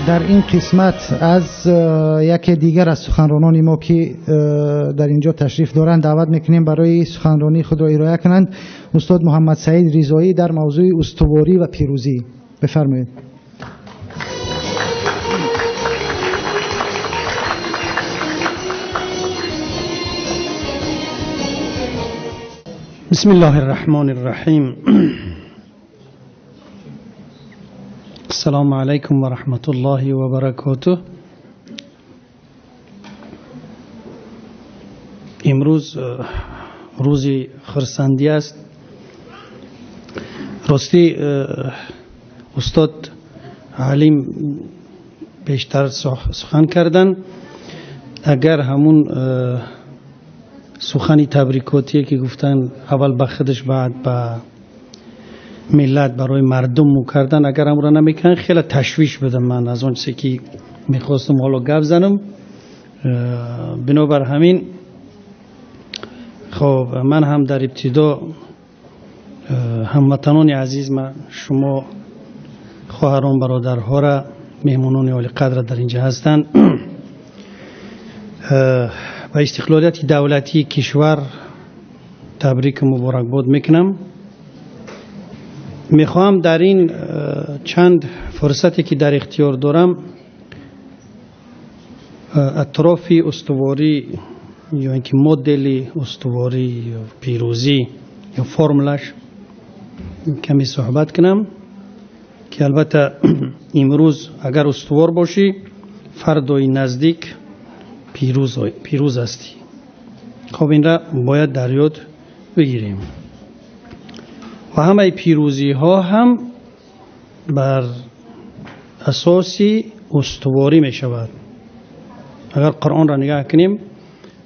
Дар ин қисмат аз яке дигар аз суханронони мо ки дар инҷо ташриф доранд даъват мекунем барои суханронии худро ироа кунанд устод Муҳаммад Саид Ризоӣ дар мавзӯи устуворӣ ва пирӯзӣ. Бифармоед. بسم الله الرحمن الرحیم. السلام علیکم و رحمت الله و برکاته. امروز روزی خرسندی است. راستی استاد علیم بیشتر سخن کردن. اگر همون سخنی تبریکاتی که گفتن اول به خودش بعد به ملت برای مردم مو کردن، اگر هم را نمیکنن خیلی تشویش بدم من از اون چیزی که میخواستم حالا گپ زنم. بنابر همین خب من هم در ابتدا هموطنان عزیز من، شما خواهران برادرها را، مهمانان عالی قدر در اینجا هستند، و استقلالیت دولتی کشور تبریک مبارکباد میکنم. میخواهم در این چند فرصتی که در اختیار دارم اطراف استواری یا اینکه مدل استواری یا پیروزی یا فرمولش کمی صحبت کنم که البته امروز اگر استوار باشی فردای نزدیک پیروز هستی. خب این را باید در یاد بگیریم و همه پیروزی ها هم بر اساس استواری می شود. اگر قرآن را نگاه کنیم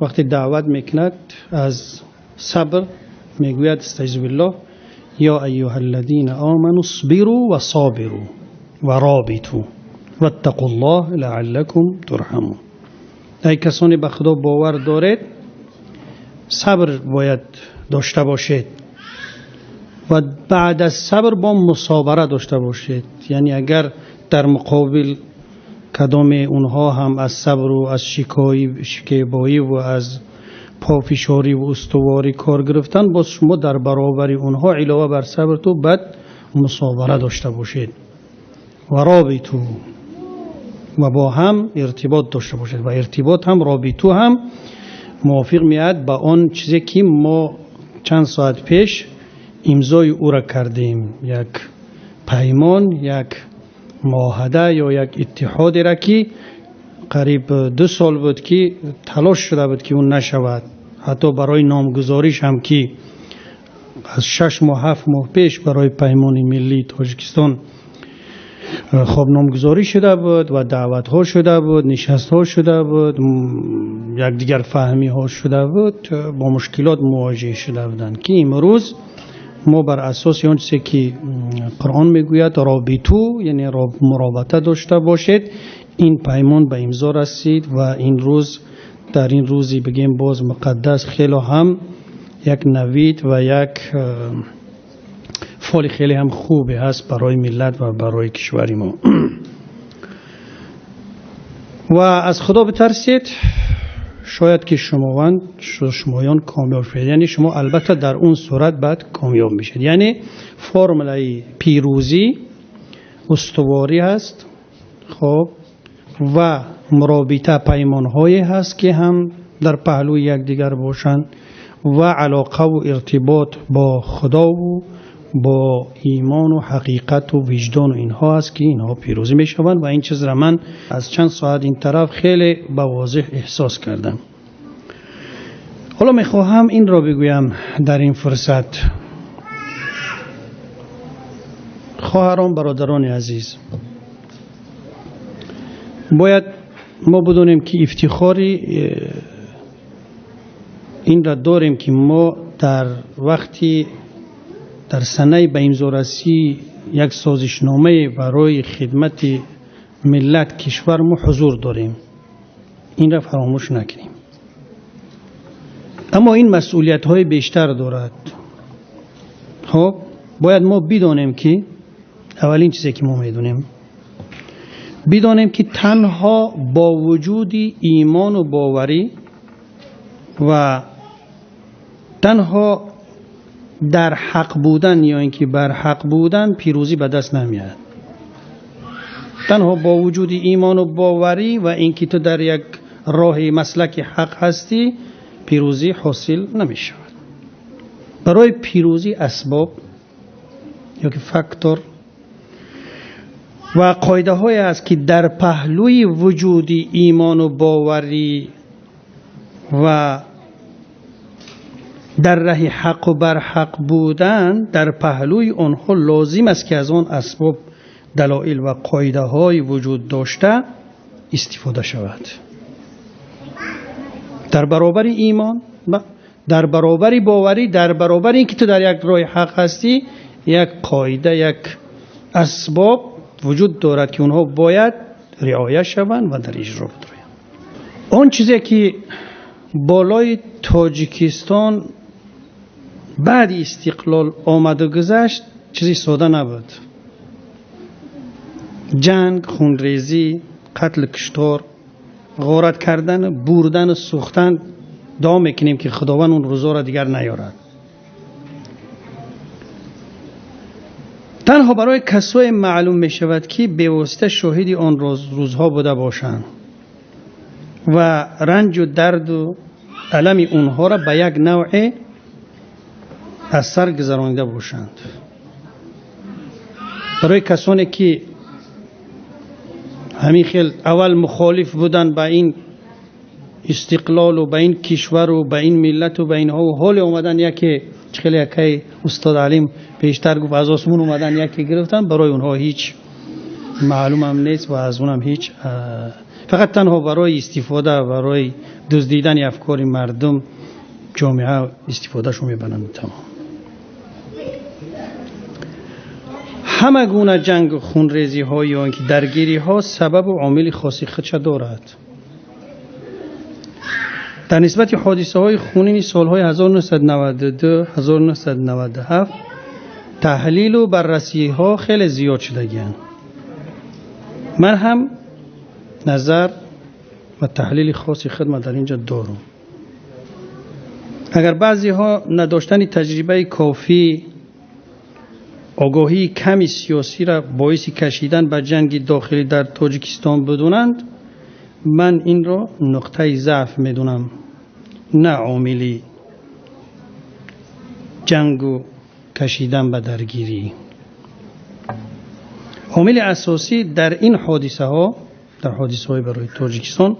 وقتی دعوت میکند از صبر میگوید استعیذ بالله یا ایها الذین آمنوا اصبروا وصابروا ورابطوا واتقوا الله لعلکم ترحمون. ای کسانی به خدا باور دارید صبر باید داشته باشید و بعد از صبر با مصابره داشته باشید. یعنی اگر در مقابل کدام اونها هم از صبر و از شکیبایی و از پافشاری و استواری کار گرفتن، باز شما در برابر اونها علاوه بر صبر تو بعد مصابره داشته باشید و رابطو و با هم ارتباط داشته باشید و ارتباط هم رابطو هم موافق میاد با آن چیزی که ما چند ساعت پیش امضای او را کردیم، یک پیمان، یک معاهده یا یک اتحاد را که قریب 2 سال بود که تلاش شده بود که اون نشود. حتی برای نامگذاریش هم که از 6 ماه 7 ماه پیش برای پیمان ملی تاجیکستان خب نامگذاری شده بود و دعوت ها شده بود، نشست ها شده بود، یکدیگر فهمی ها شده بود، با مشکلات مواجه شده بودند که امروز ما بر اساس آن چیزی که قرآن میگوید رابطو، یعنی مرابطه داشته باشید، این پیمان به امضا رسید و این روز در این روزی بگیم باز مقدس خیلی هم یک نوید و یک فال خیلی هم خوبی هست برای ملت و برای کشور ما. و از خدا بترسید شاید که شمایان کامیاب شوید. یعنی شما البته در اون صورت بعد کامیاب میشید. یعنی فرمولای پیروزی استواری هست، خب، و مرابطه پیمانهایی هست که هم در پهلوی یکدیگر باشند و علاقه و ارتباط با خدا و با ایمان و حقیقت و وجدان و اینها است که اینها پیروزی میشوند. و این چیز را من از چند ساعت این طرف خیلی به واضح احساس کردم. حالا میخواهم این را بگویم در این فرصت، خواهران برادران عزیز، باید ما بدونیم که افتخاری این را داریم که ما در وقتی در سنه به امضا رسی یک سازشنامه برای خدمت ملت کشور ما حضور داریم. این را فراموش نکنیم. اما این مسئولیت های بیشتر دارد. خب باید ما بدانیم که اولین چیزی که ما میدونیم، Бидонем ки танҳо бо вуҷуди имону боварӣ ва танҳо дар ҳақ будан ё ин ки бар ҳақ будан пирӯзӣ ба даст намеояд. Танҳо бо вуҷуди имону боварӣ ва ин ки ту дар як роҳи маслаки ҳақ ҳастӣ, пирӯзӣ ҳосил намешавад. Барои пирӯзӣ асбоб ё ки фактор ва қоидаҳое аст, ки дар паҳлӯи вуҷуди имону боварӣ ва дар раҳи ҳақу барҳақ будан, дар паҳлӯи онҳо лозим аст, ки аз он асбоб, далоил ва қоидаҳои вуҷуд дошта истифода шавад. Дар баробари имон, дар баробари боварӣ, дар баробари ин ки ту дар як роҳи ҳақ ҳастӣ, як қоида, як асбоб вуҷуд дорад, ки онҳо бояд риоя шаванд ва дар иҷро бидроянд. Он чизе ки болои Тоҷикистон баъди истиқлол омаду гузашт, чизи сода набуд. Ҷанг, хунрезӣ, қатлу куштор, ғорат кардан, бурдану сӯхтан. Дуо мекунем, ки Худованд он рӯзоро дигар наёрад. Танҳо барои касое маълум мешавад, ки бевосита шоҳиди он рӯзҳо буда бошанд ва ранҷу дарду алами онҳоро ба як навъе аз сар гузаронида бошанд. Барои касоне ки ҳамин хел аввал мухолиф буданд ба ин истиқлолу ба ин кишвару ба ин миллату ба инҳо, ҳоле омадан яке хеле якай устод Алим пештар гуфт, аз осмон омадан яке гирифтан, барои онҳо ҳеҷ маълумам нест ва аз онам ҳеҷ, фақат танҳо барои истифода, барои дуздидани афкори мардум, ҷомеа истифодаашо мебаранд. Тамом. Ҳама гуна ҷангу хунрезиҳо ё ин ки даргириҳо сабабу омили хоси худша дорад. Дар нисбати ҳодисаҳои хунини солҳои 1992, 1997 таҳлилу баррасиҳо хеле зиёд шудагианд. Ман ҳам назар ва таҳлили хоси худма дар инҷо дорам. Агар баъзеҳо надоштани таҷрибаи кофӣ, огоҳии ками сиёсиро боиси кашидан ба ҷанги дохилӣ дар Тоҷикистон бидонанд, ман инро нуқтаи заъф медонам, на омили ҷангу кашидан ба даргирӣ. Омили асосӣ дар ин ҳодисаҳо, дар ҳодисаҳои барои Тоҷикистон,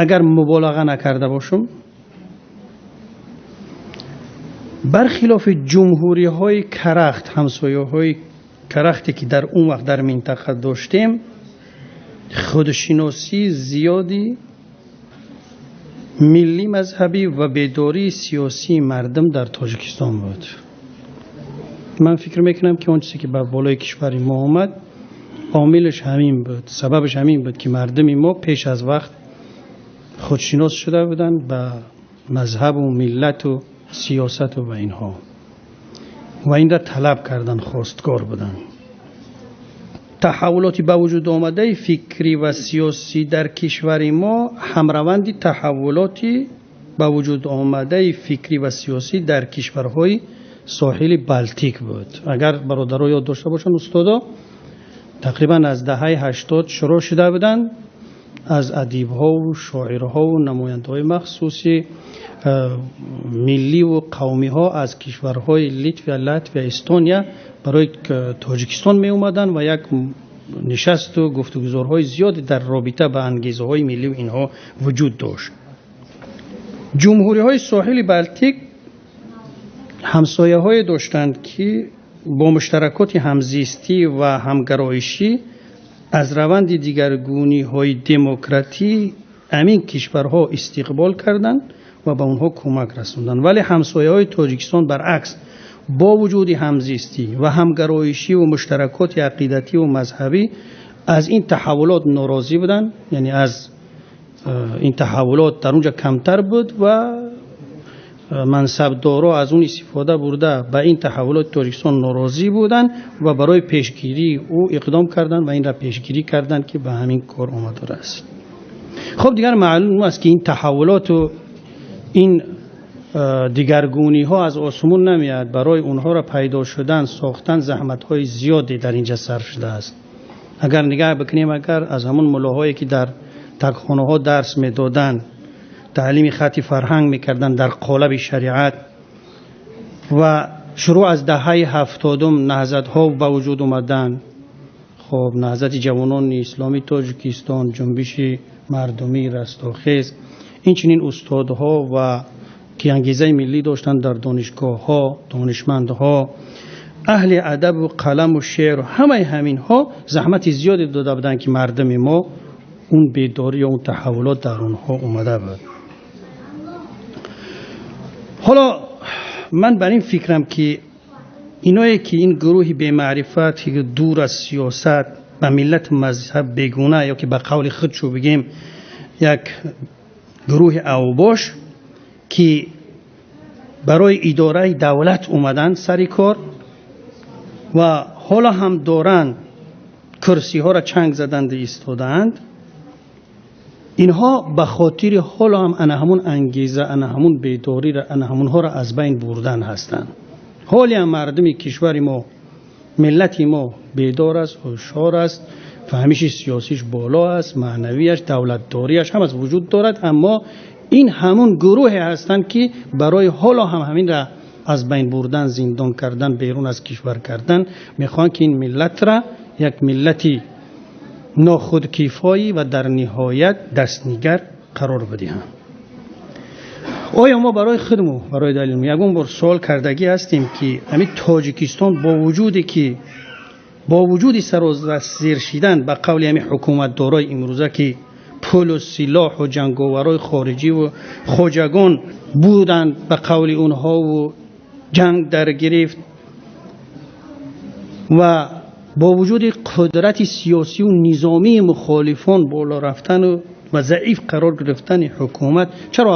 агар муболаға накарда бошам, бархилофи ҷумҳуриҳои карахт, ҳамсояҳои карахте ки дар он вақт дар минтақа доштем, худшиносии зиёди миллӣ, мазҳабӣ ва бедории сиёсии мардум дар Тоҷикистон буд. Ман фикр мекунам, ки он чизе ки ба болои кишвари мо омад, омилаш ҳамин буд, сабабаш ҳамин буд, ки мардуми мо пеш аз вақт худшинос шуда буданд ба мазҳабу миллату сиёсату ба инҳо ва инро талаб кардан, хостгор буданд. Таҳаввулоти ба вуҷуд омадаи фикрӣ ва сиёсӣ дар кишвари мо ҳамраванди таҳаввулоти ба вуҷуд омадаи фикрӣ ва сиёсӣ дар кишварҳои соҳили Балтик буд. Агар бародаро ёд дошта бошанд, устодо, тақрибан аз даҳаи 80 шурӯъ шуда буданд, аз адибҳову шоирҳову намояндаҳои махсуси милливу қавмиҳо аз кишварҳои Литвия, Латвия, Эстония барои Тоҷикистон меомаданд ва як нишасту гуфтугузорҳои зиёде дар робита ба ангезаҳои миллию инҳо вуҷуд дошт. Ҷумҳуриҳои соҳили Балтик ҳамсояҳое доштанд, ки бо муштаракоти ҳамзистӣ ва ҳамгароишӣ аз раванди дигаргуниҳои демократӣ ҳамин кишварҳо истиқбол карданд ва ба онҳо кӯмак расонданд. Вале ҳамсояҳои Тоҷикистон баръакс, бо вуҷуди ҳамзистӣ ва ҳамгароишӣ ва муштаракоти ақидатӣ ва мазҳабӣ аз ин таҳаввулот норозӣ буданд, яъне аз ин таҳаввулот дар онҷа камтар буд ва мансабдорҳо аз он истифода бурда ба ин таҳаввулоти Тоҷикистон норозӣ буданд ва барои пешгирии ӯ иқдом карданд ва инро пешгирӣ карданд, ки ба ҳамин кор омада расид. Хуб, дигар маълум аст, ки ин таҳаввулоту ин дигаргуниҳо аз осмон намеяд. Барои онҳоро пайдо шудан, сохтан заҳматҳои зиёде дар инҷа сарф шудааст. Агар нигаҳ бикунем, агар аз ҳамон муллоҳое, ки дар тагхонаҳо дарс медоданд, таълими хати фарҳанг мекарданд дар қолаби шариат ва шурӯъ аз даҳаи 70-ум наҳзатҳо ба вуҷуд омаданд. Хоб, Наҳзати ҷавонони исломии Тоҷикистон, Ҷунбиши мардумии Растохез, инчунин устодҳо ва ки ангезаи миллӣ доштанд дар донишгоҳҳо, донишмандҳо, аҳли адабу қаламу шеъру ҳамаи ҳаминҳо заҳмати зиёде дода буданд, ки мардуми мо он бедорӣ ё он таҳаввулот дар онҳо омада буд. Ҳоло ман бар ин фикрам, ки иное ки ин гурӯҳи бемаърифат, ки дур аз сиёсат, ба миллату мазҳаб бегуна, ё ки ба қавли худшу бигем, як гурӯҳи авбош, ки барои идораи давлат омаданд сари кор ва ҳоло ҳам доранд курсиҳоро чанг заданду истодаанд, инҳо ба хотири ҳоло ҳам ана ҳамун ангеза, ана ҳамун бедориро, ана ҳамунҳоро аз байн бурдан ҳастанд. Ҳоле ҳам мардуми кишвари мо, миллати мо бедор аст, ҳушёр аст, фаҳмиши сиёсиш боло аст, маънавияш, давлатдориаш ҳам аз вуҷуд дорад, аммо ин ҳамун гурӯҳе ҳастанд, ки барои ҳоло ҳам ҳаминра аз байн бурдан, зиндон кардан, берун аз кишвар кардан мехоҳанд, ки ин миллатра як миллати нохудкифоӣ ва дар ниҳоят дастнигар қарор бидиҳанд. Оё мо барои худмо, барои далил ягон бор суол кардагӣ ҳастем, ки ҳамин Тоҷикистон бо вуҷуде ки бо вуҷуди сарозер шидан ба қавли ҳамин ҳукуматдорои имрӯза, ки пулу силоҳу ҷанговарҳои хориҷиву хоҷагон буданд ба қавли онҳову ҷанг даргирифт ва бо вуҷуди қудрати сиёсию низомии мухолифон боло рафтану ва заиф қарор гирифтани ҳукумат, чаро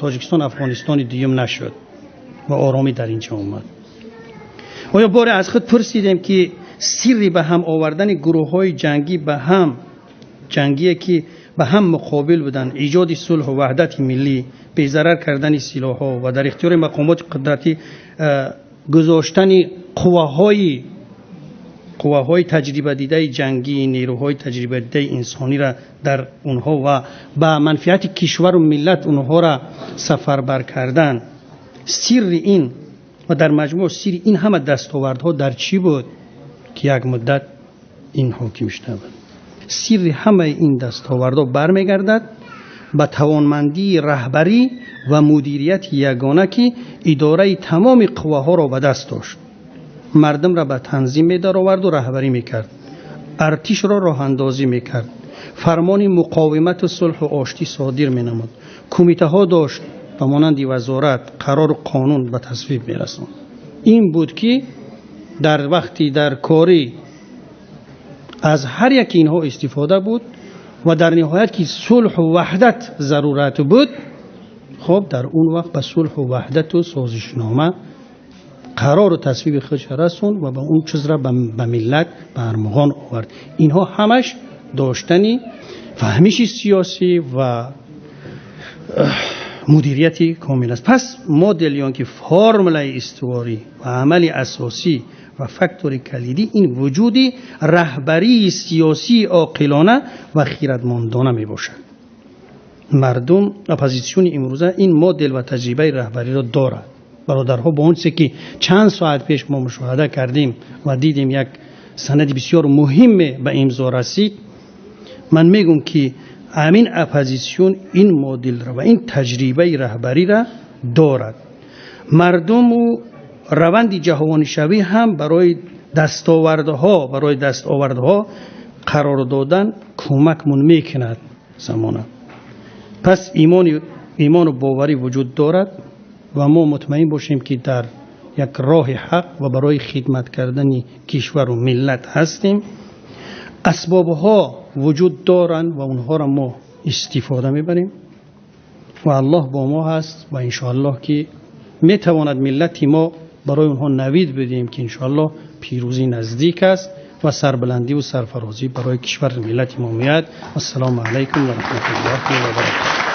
Тоҷикистон Афғонистони дуюм нашуд ва оромӣ дар инҷо омад? Оё боре аз худ пурсидем, ки сирри ба ҳам овардани гурӯҳҳои ҷангӣ ба ҳам ҷангие, ки ба ҳам муқобил буданд, эҷоди сулҳу ваҳдати миллӣ, безарар кардани силоҳҳо ва дар ихтиёри мақомоти қудратӣ гузоштани қувваҳои таҷрибадидаи ҷангӣ, нерӯҳои таҷрибадидаи инсониро дар онҳо ва ба манфиати кишвару миллат онҳоро сафарбар кардан, сирри ин ва дар маҷмӯъ сирри ин ҳама дастовардҳо дар чӣ буд, ки як муддат ин ҳоким шуда буд? Сирри ҳамаи ин дастовардҳо бармегардад ба тавонмандии раҳбарӣ ва мудирияти ягона, ки идораи тамоми қувваҳоро ба даст дошт, мардумро ба танзим медароварду раҳбарӣ мекард, артишро роҳандозӣ мекард, фармони муқовимату сулҳу оштӣ содир менамуд, кумитаҳо дошт ба монанди вазорат, қарору қонун ба тасвиб мерасонд. Ин буд, ки дар вақти дар корӣ аз ҳар яки инҳо истифода буд ва дар ниҳоят ки сулҳу ваҳдат зарурат буд, хоб, дар он вақт ба сулҳу ваҳдату созишнома қарору тасвиби худша расонд ва ба он чизра ба миллат ба армуғон овард. Инҳо ҳамаш доштани фаҳмиши сиёсӣ ва мудирияти комил аст. Пас модел ё ки формулаи истиворӣ ва амали асосӣ ва фактори калидӣ ин вуҷуди раҳбарии сиёсии оқилона ва хиратмандона мебошад. Мардум, оппозитсиони имрӯза ин модел ва таҷрибаи раҳбариро дорад. Бародарҳо, бо он чизе ки чанд соат пеш мо мушоҳада кардем ва дидем, як санади бисёр муҳиме ба имзо расид, ман мегӯм, ки ҳамин оппозитсион ин моделро ва ин таҷрибаи раҳбариро дорад. Мардуму раванди ҷаҳонишавӣ ҳам барои дастовардҳо қарор додан кӯмакмон мекунад замона. Пас имону боварӣ вуҷуд дорад ва мо мутмаин бошем, ки дар як роҳи ҳақ ва барои хидмат кардани кишвару миллат ҳастем. Асбобҳо вуҷуд доранд ва онҳоро мо истифода мебарем. Ва Аллоҳ бо мо ҳаст ва иншоаллоҳ ки метавонад миллати мо барои онҳо навид бидиҳем, ки иншоаллоҳ пирӯзӣ наздик аст ва сарбаландӣ ва сарфарозӣ барои кишвар, миллати мо меояд. Ассалому алайкум ва раҳматуллоҳи ва баракатуҳ.